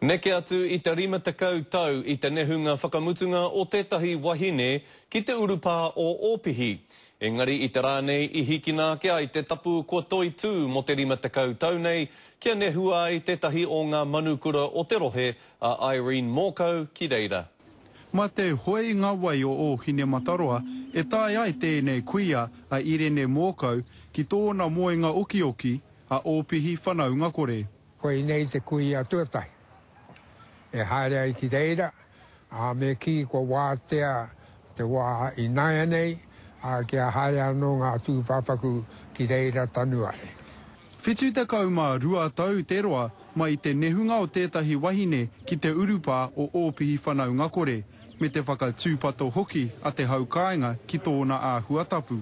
Neke atu i te 50 tau i te nehunga whakamutunga o tētahi wahine ki te urupā o Ōpihi. Engari i te rā nei i hīkina ake ai te tapu kua toitū mō te 50 tau nei kia nehua ai tētahi o ngā manukura o te rohe a Irene Mōkau ki reira. Mā te hoe i ngā wai o Ōhinemataroa e tae ai tēnei kuia a Irene Mōkau ki tōna moenga okioki a Ōpihi whanaungakore. Koinei te kuia tuatahi e haere ai ki reira, ā, me kī kua wātea te wā ināianei, ā, kia haere anō ngā tūpāpaku ki reira tanu ai. 72 tau te roa mai i te nehunga o tētahi wahine ki te urupā o Ōpihi Whanaungakore, me te whakatūpato hoki a te hau kāinga ki tōna āhua tapu.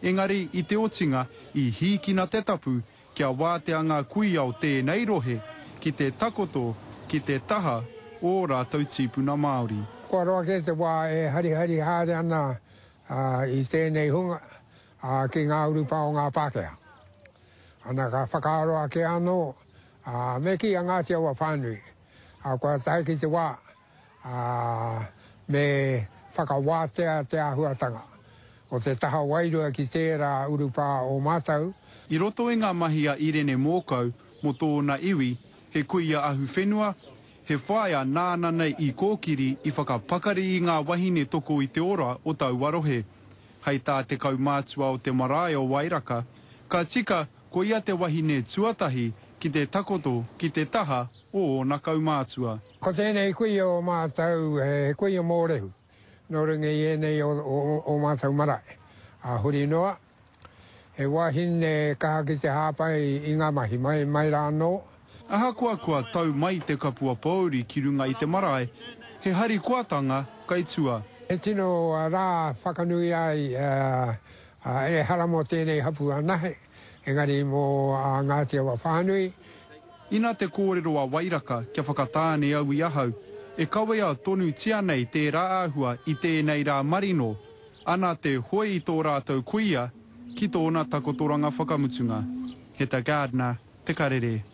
Engari i te otinga i hīkina te tapu Kia wātea ngā kuia o tēnei rohe ki te takoto ki te taha o ō rātou tīpuna Māori. Kua roa kē te wā e harihari haere ana i tēnei hunga ki ngā urupā o ngā Pākehā. Ana ka whakaaro ake anō, me kī a Ngāti Awa whānui, kua tae ki te wā ā, me whakawātea te āhuatanga o te taha wairua ki tērā urupā o mātou. I roto i ngā mahi a Irene Mōkau mō tōna iwi, he kuia ahuwhenua, he whaea nāna nei i kōkiri i whakapakari i ngā wahine toko i te ora o taua rohe. Hei tā te kaumātua o te marae o Wairaka, ka tika ko ia te wahine tuatahi ki te takoto ki te taha o ōna kaumātua. Ko tēnei kuia o mātou he kuia mōrehu nō runga i ēnei o mātou marae. Ā, huri noa, he wahine kaha ki te hāpai i ngā mahi mai, mai rā anō. Ahakoa kua tau mai te kapua pōuri ki runga i te marae, he harikoatanga kai tua. He tino rā whakanui ai, ehara mō tēnei hapū anahe, engari mō Ngāti Awa whānui. Ina te kōrero a Wairaka kia whakatāne au i ahau, e kawea tonutia nei tērā āhua i tēnei rā marino, ana te hoe i tō rātou kuia ki tōna takotoranga whakamutunga. Heta Gardiner, Te Karere.